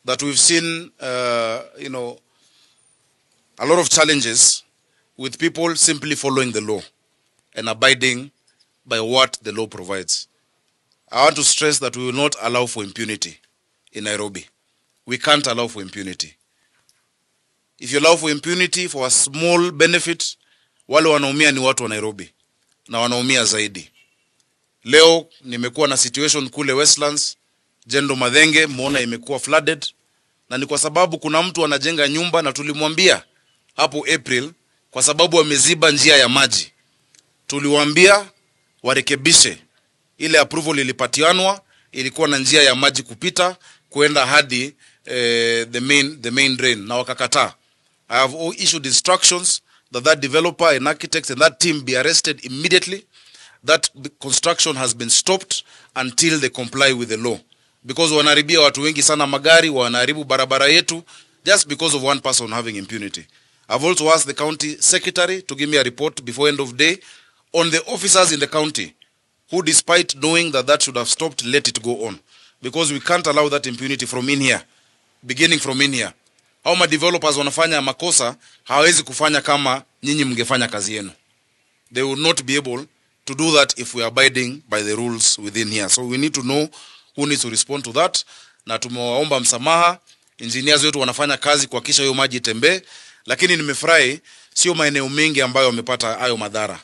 that we've seen a lot of challenges with people simply following the law and abiding by what the law provides. I want to stress that we will not allow for impunity in Nairobi. We can't allow for impunity. If you allow for impunity for a small benefit, wale wanaumia ni watu wa Nairobi na wanaumia zaidi. Leo nimekuwa na situation kule Westlands, Jendo Madhenge, muona imekuwa flooded, na ni kwa sababu kuna mtu anajenga nyumba na tulimwambia hapo April, kwa sababu wameziba njia ya maji, tuliwaambia warekebishe ile approval ilipatianwa, ilikuwa na njia ya maji kupita kuenda hadi the main drain, na wakakataa. I have issued instructions that that developer and architect and that team be arrested immediately. That construction has been stopped until they comply with the law, because wanaharibia watu wengi sana magari, wanaharibu barabara yetu just because of one person having impunity. I've also asked the county secretary to give me a report before end of day on the officers in the county who, despite knowing that that should have stopped, let it go on, because we can't allow that impunity from in here, beginning from in here. Hao madevelopers wanafanya makosa, hawawezi kufanya kama nyinyi mngefanya kazi yenu. They will not be able to do that if we are abiding by the rules within here. So we need to know who needs to respond to that, na tumewaomba msamaha. Engineers wetu wanafanya kazi kuhakikisha hiyo maji itembee, lakini nimefurahi sio maeneo mengi ambayo wamepata hayo madhara.